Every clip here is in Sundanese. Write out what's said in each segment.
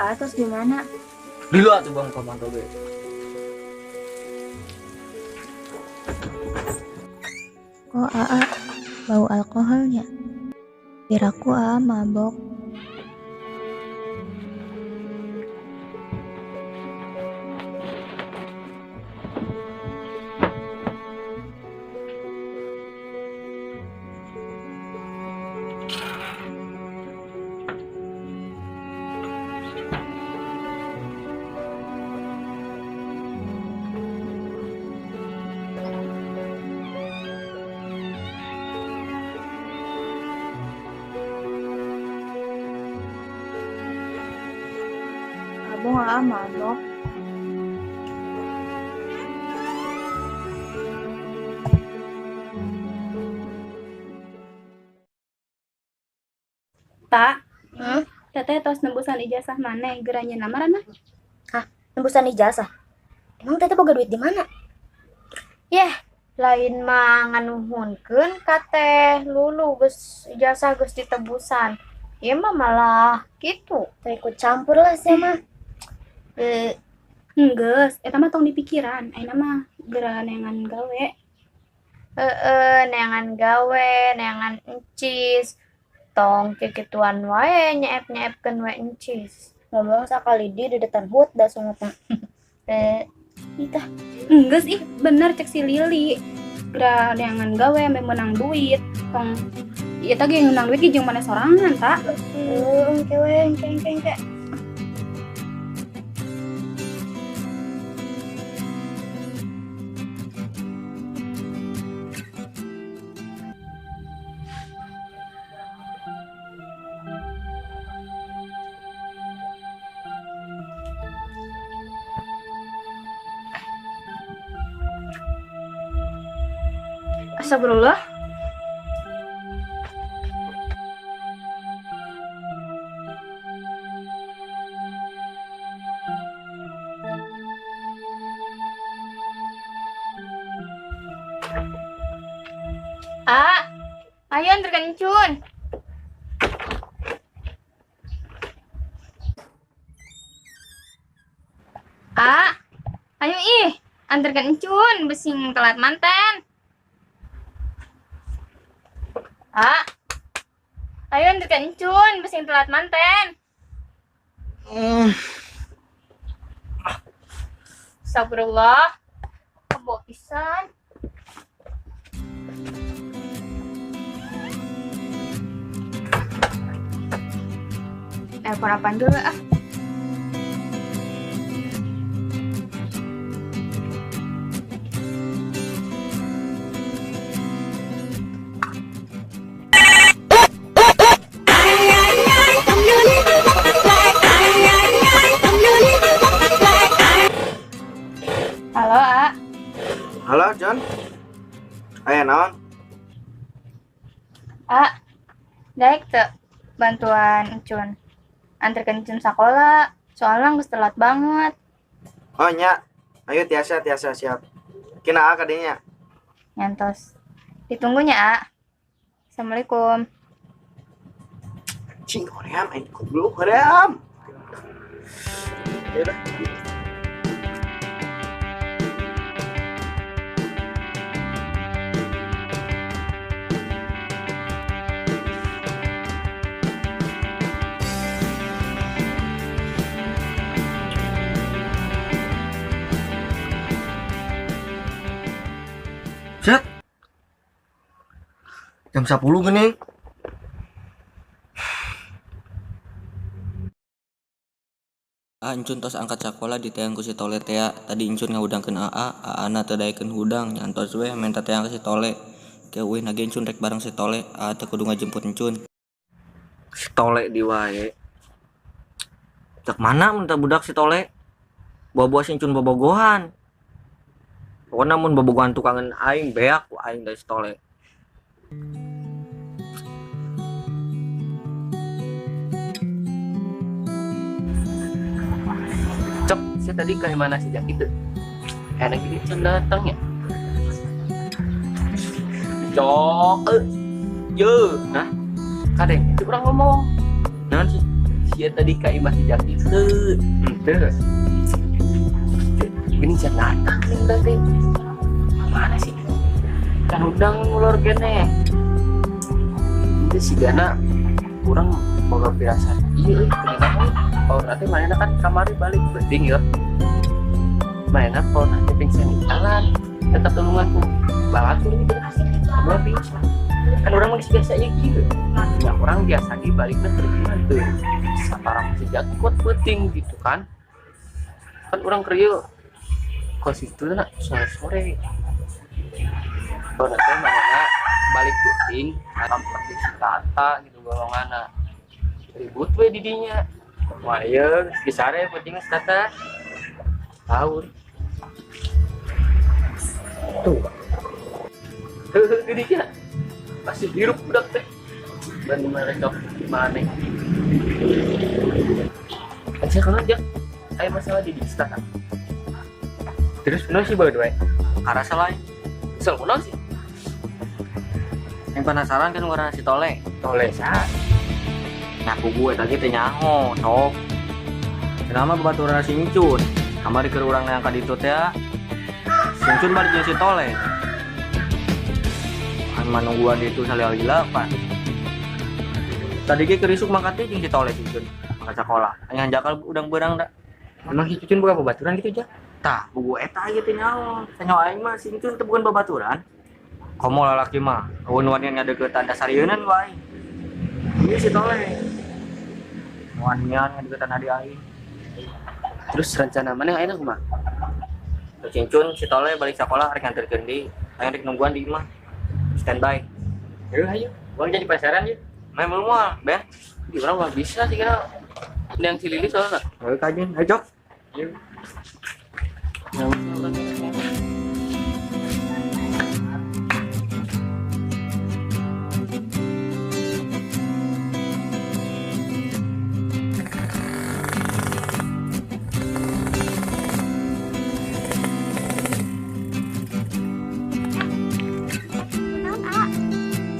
Atos di mana? Lila tuh bang pamantau ge. Kok Aa bau alkoholnya? Piraku Aa mabok. Abong Aa mabok. Tak. Hmm? Teteh tos nembusan ijazah maneh geura nyeun lamaran mah. Hah, nembusan ijazah? Emang teteh boga duit di mana? Yeh, lain mah nganuhunkeun ka teh Lulu geus ijazah geus ditebusan. Ieu mah malah kitu. Teh ikut campur lah sia mah. Enggeus, eta mah tong dipikiran. Ayeuna mah geura neangan gawe. Heeh, neangan gawe, neangan encis. Tong kikituan wae nyeep-nyeepkeun we encis. Ngomong sakali di dedetan hut da sungutna. Itah. Enggeus ih, bener cek si Lili. Geura neangan gawe ambe meunang duit. Tong ieu teh ge meunang duit ge jeung maneh sorangan, ta. Heeh, engke we, engke engke engke. Astagfirullah. Ah, ayo antarkan Cun. Ah, ayo ih, antarkan Cun, besing telat manten. Ah, ayo antarkan Cun, besing telat manten. Astagfirullah, kebo pisan. Telepon apaan dulu ah? Halo, A. Halo, John. Aya naon? A, daek teu bantuan Encun. Antarkan Encun sekolah, soalnya geus telat banget. Oh nya, ayo tiasa tiasa siap. Kina A kadinya. Nyantos. Ditunggunya, A. Assalamualaikum. Cing hoream aing goblok hoream. Ya udah. Set. Jam 10 gini. Ah, Encun tos angkat sakola di teang ku si Tole tea. Tadi Encun ngahudangkeun Aa, Aana teu daekeun hudang, nyantos we menta teang ka si Tole. Ke eueuh na ge Encun rek bareng si Tole, Aa teu kudu ngajemput Encun. Si Tole di wae. Cek mana mun teh budak si Tole? Bawa-bawa si Encun bobogohan. Pokoknya mun bobogohan tukangan aing beak ku aing dari si Tole. Cok, saya tadi ke mana sejak itu? Enak gini Cun datang ya. Cok, Ye, hah? Kadeng, itu orang ngomong. Naon sih? Sia tadi ka imah si Jaki teu. Henteu. Gini sia datang nih tadi. Mana sih? Kan udang ngulor gene. Itu si Gana kurang boga pirasat. Iya euy, kumaha euy. Power teh manehna kan kamari balik penting ya. Manehna power teh pingsan di jalan. Tetap tulungan ku balatur gitu. Kumaha pingsan. Kan urang mah geus biasa ieu kieu. Ya urang biasa ge balikna keur gimana teu. Saparang si Jaki kuat penting gitu kan. Kan urang keur ieu kos itu na sore-sore. Power teh manehna balik penting kampret di si Tata gitu golonganna. Ribut we di dinya. Wah ieu geus sare penting si Tata. Tahu. Tuh. Heuh geuning nya. Masih hirup budak teh. Ban mereka mana? Aja kalau aja aya masalah di si Tata. Terus kunaon sih bae we? Karasa lain. Kesel kunaon sih? Yang penasaran kan warna si Tole. Tole sa. Nah, kubu eta ge teh nyaho, sok. Kenapa babaturan si Incun? Kamari keur urang yang ka ditu teh. Si Incun balik jeung si Tole. Kan manungguan ditu salila-lila pan. Tadi ge keur isuk mangkat teh jeung si Tole si Incun. Mangkat sakola. Aya hanjakal udang beurang da. Emang si Cucun boga babaturan gitu, Jak? Tah, buku eta ieu teh nyaho. Sanyaho aing mah si Incun teh bukan babaturan. Komo lalaki mah, eueun wanian ngadeukeutan dasarieunan wae. Ieu si Tole. Wanian ngadeukeutan adi aing. Terus rencana mana ayeuna kumaha? Terus Incun si Tole balik sekolah rek nganterkeun deui. Aing rek nungguan di imah. Standby. Heuh hayu. Urang jadi pacaran yeuh. Main belum moal, Ben. Di urang mah bisa sih kira. Yang si Lili soalna. Heuh kajeun, ayo cok. Ayo.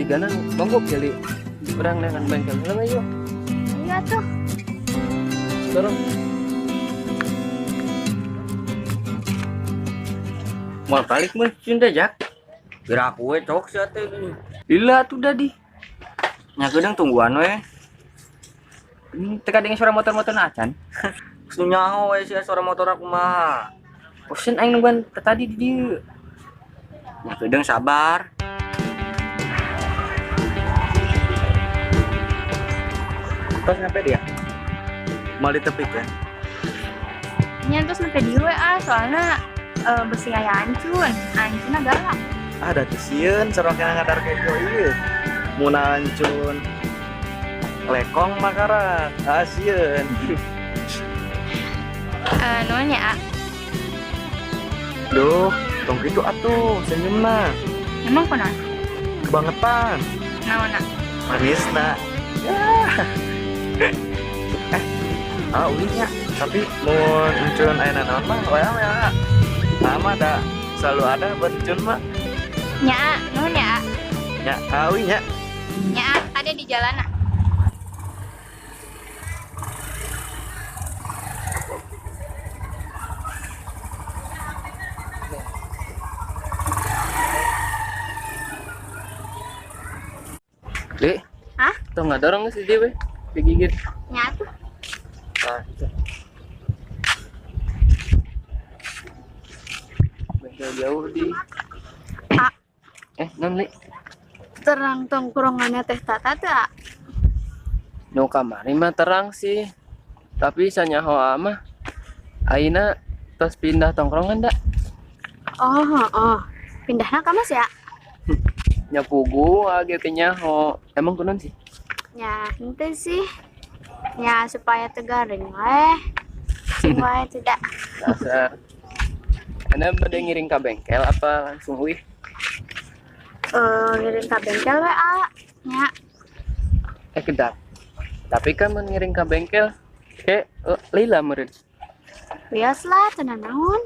Gana monggo kali urang neangan bengkel heula ayo. Iya tuh. Dorong. Moal balik mun cun teh Jak. Geura aku we cok sia teh. Lila tuh dadi. Nya geudeung tungguan we. Teu kadenge suara motor-motor na acan. Geus nu nyaho we sia suara motor aku mah. Bosen aing nungguan tadi di dieu. Nya geudeung sabar. Terus sampai dia? Mau ditepik ya? Nya terus sampai di WA soalnya besi aya ancun, ancunna galak. Ah da teu sieun sarokena ngadar kejo ieu. Mun ancun lekong makaran, ah sieun. Nuhun ya, A. Duh, tong kitu atuh senyumna. Emang kunaon? Kebangetan. Naonna? Manisna. Yah. Ah ulinya, tapi mun encun aya naon mah we we. Sama da selalu ada buat encun mah. Nya, nuhun ya. Nya, awi nya. Nya, ada di jalan. Li? Hah? Tuh nggak dorong sih dia, we. Digigit. Nya tuh. Nah, itu. Bengkel jauh di. A. Non Li. Terang tongkrongannya teh Tata teh. Nu kamari mah terang sih. Tapi sanyaho mah ayeuna tos pindah tongkrongan da. Oh, oh. Pindahna ka Mas ya? Nya pugu age teh nyaho. Emang kunaon sih? Nya henteu sih. Ya supaya tegaring weh. Supaya tidak. Dasar. Anda pada ngiring ke bengkel apa langsung wih? Ngiring ke bengkel we, A. Nya. Kedap. Tapi kan mun ngiring ke bengkel ke lila meureun. Bias lah tenan naon.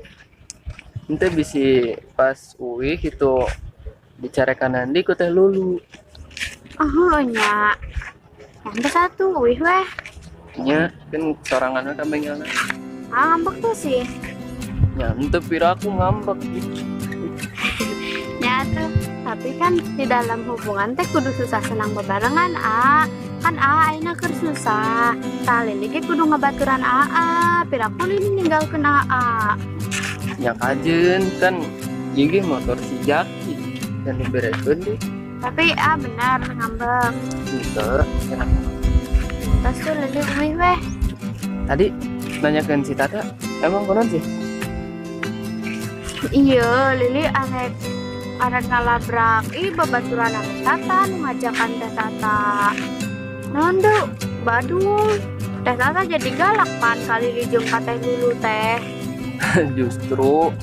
Ente bisi pas uwi gitu dicarekan nanti ku teh Lulu. Oh nya. Yang satu uwih weh. Nya kan sorangan we ka bengkelna. Ah, ngambek tuh sih. Nya henteu pira aku ngambek. Ya tuh, tapi kan di dalam hubungan teh kudu susah senang bebarengan, ah. Kan aa ayeuna keur susah. Tah Lili ge kudu ngabaturan aa, piraku Lili ninggalkeun aa. Nya kajeun kan ieu ge motor si Jaki dan diberekeun deh. Tapi ah benar ngambek. Henteu, enak. Terus tuh Lili uih weh. Tadi nanyakeun si Tata, emang kunaon sih? Iya, Lili arek arek ngalabrak ih babaturan anu Tata nu ngajakan Teh Tata. Naon deui? Badung. Teh Tata jadi galak pan kali Lili jeung ka Teh Lulu teh. Justru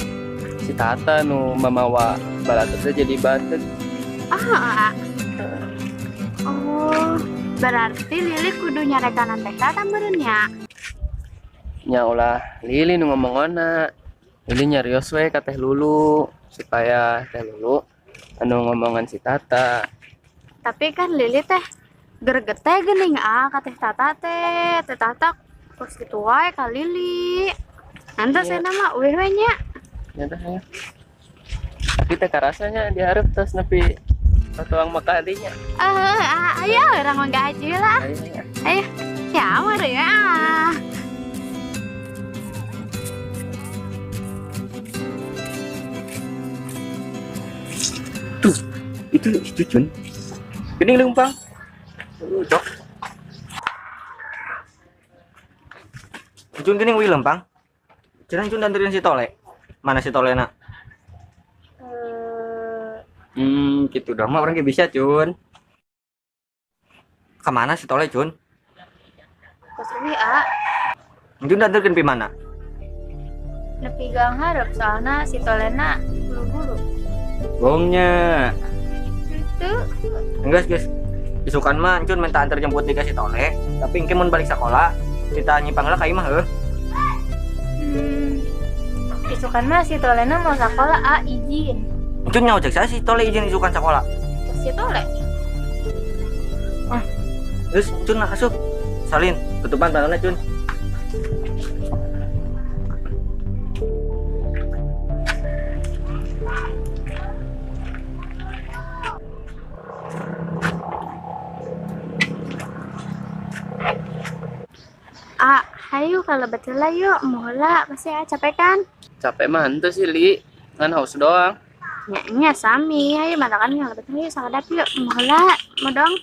si Tata nu mamawa balatet teh jadi batet. Ah. Oh, berarti Lili kudu nyarekanan Teh Tata meureun nya. Nya ulah Lili nu ngomongona. Lili nyarios we ka Teh Lulu supaya Teh Lulu anu ngomongan si Tata. Tapi kan Lili teh greget teh geuning ah ka Teh Tata teh. Teh Tata kos kitu wae ka Lili. Nanti Iya. saya mah uih we nya. Nya teh aya. Tapi teh karasanya dihareup tos nepi tatuang maka dinya. Eh, ayo urang mah gaji lah. Ayo nya. Ayo, siapa deh ya? Tuh, itu Cun. Geuning leumpang. Cok. Cun geuning uih leumpang. Cenah Cun danterin si Tole. Mana si Tole na? Gitu dah mah orang ge bisa, Cun. Kemana si Tole, Cun? Kos uih ah, Cun danterkeun pi mana? Nepi gang hareup soalna si Tolena buru-buru. Bohongnya. Itu Enggak, guys. Isukan mah Cun minta antar jemput di si Tole, tapi engke mun balik sekolah, kita nyipang heula ka imah heuh. Isukan mah si Tolena mau sekolah a izin. Cun nyaho cek saya si Tole izin isukan sekolah. Cek si Tole. Terus Cun asup. Salin, tutupan tangannya Cun. Ah, hayu kalau betul lah yuk, muhula pasti ah capek kan? Capek mah henteu sih Li, ngan haus doang. Nya nya sami, hayu matakan kalau betul yuk sakedap yuk, muhula, mau dong.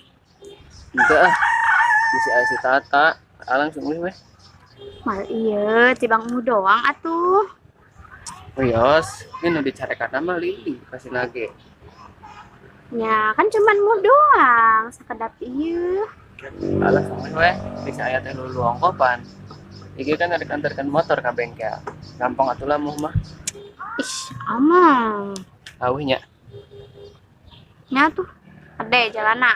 Henteu ah. Bisi aya si Tata, ah, langsung uih weh. Mal iya, tibang mu doang atuh. Wios, ini nu dicarekan mah Lili pasti nage. Ya kan cuman mu doang, sakedap ieu. Alah sama weh, bisa aya Teh Lulu ongkopan. Iki kan ada antarkan motor ka bengkel. Gampang atuh lah muh mah. Ih, amang. Awih nya. Nya tuh, ade jalana.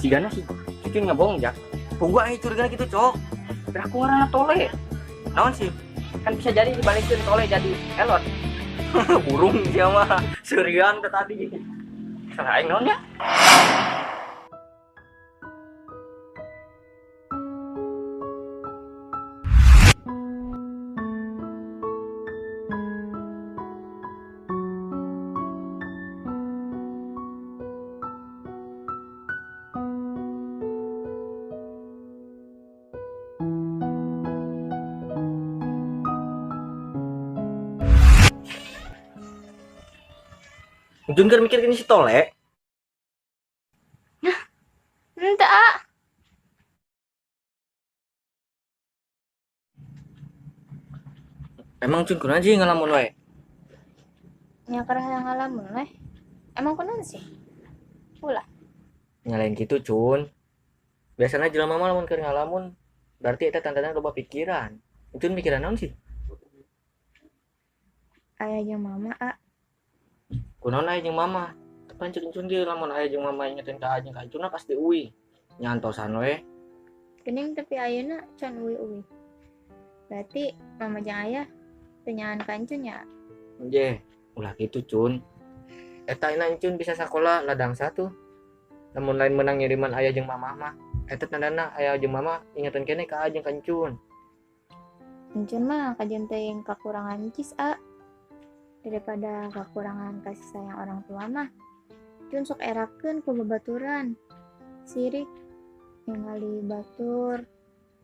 Si Gana sih, Cun nggak bohong ya. Gua aing curiga gitu, Cok. Tapi aku ngaranna Tole. Naon sih? Kan bisa jadi dibalikin Tole jadi elot. Burung dia mah serian ke tadi. Salah aing naon ya? Jun keur mikir gini si Tole. Henteu ah. Emang Cun kunaon sih ngalamun wae? Nya keur hayang ngalamun weh. Emang kunaon sih? Ulah. Nyalain gitu, Cun. Biasanya jelema mah lamun keur ngalamun berarti eta tandana loba pikiran. Cun mikiran naon sih? Aya jeung mama ah. Kunaon aya jeung mama? Tepan cek Cun ge lamun aya jeung mama ingetin ka anjing ka Cun pasti uih. Nya antosan we. Geuning tapi ayeuna can uih-uih. Berarti mama jeung ayah teu nyaan ka Encun nya? Je, ulah kitu, Cun. Eta ayeuna Encun bisa sakola ladang satu. Lamun lain menang ngiriman ayah jeung mama mah. Eta tandana ayah jeung mama ingetan keneh ka A jeung ka Encun. Encun mah kajeun teuing kakurangan cis, A. Daripada kakurangan kasih sayang orang tua mah. Encun sok erakeun ku babaturan. Sirik ningali batur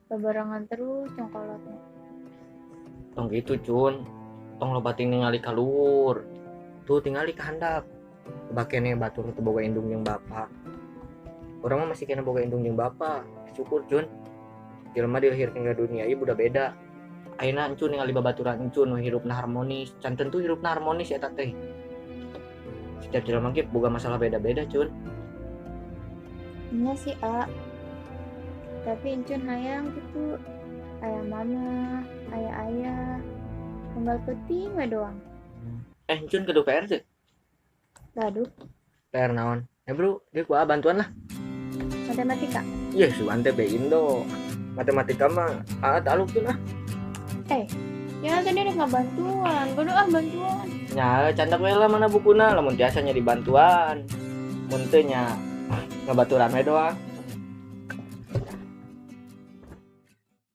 bebarengan terus jeung kolotna. Tong gitu, Cun. Tong loba ningali ka luhur. Tuh tingali ka handap. Loba keneh batur teu boga indung jeung bapa. Urang mah masih keneh boga indung jeung bapa. Syukur, Cun. Jelema dilahirkeun ka dunia ieu udah beda. Ayeuna Encun ningali babaturan Encun nu hirupna harmonis. Can tentu hirupna harmonis eta teh. Setiap jelema ge boga masalah beda-beda, Cun. Nya sih, A. Tapi Encun hayang gitu. Ayah mama, ayah ayah. Unggal peuting we doang. Encun kudu PR teu? Gaduh. PR naon? Bro, dia ku bantuan lah. Matematika. Iya, sugan teh be Indo. Matematika mah aa taluk tuh lah. Ya tadi ada nggak bantuan, kudu ah bantuan. Nya, candak we lah mana bukuna, lamun tiasa nya dibantuan. Mun teu nya ngabaturan we doang.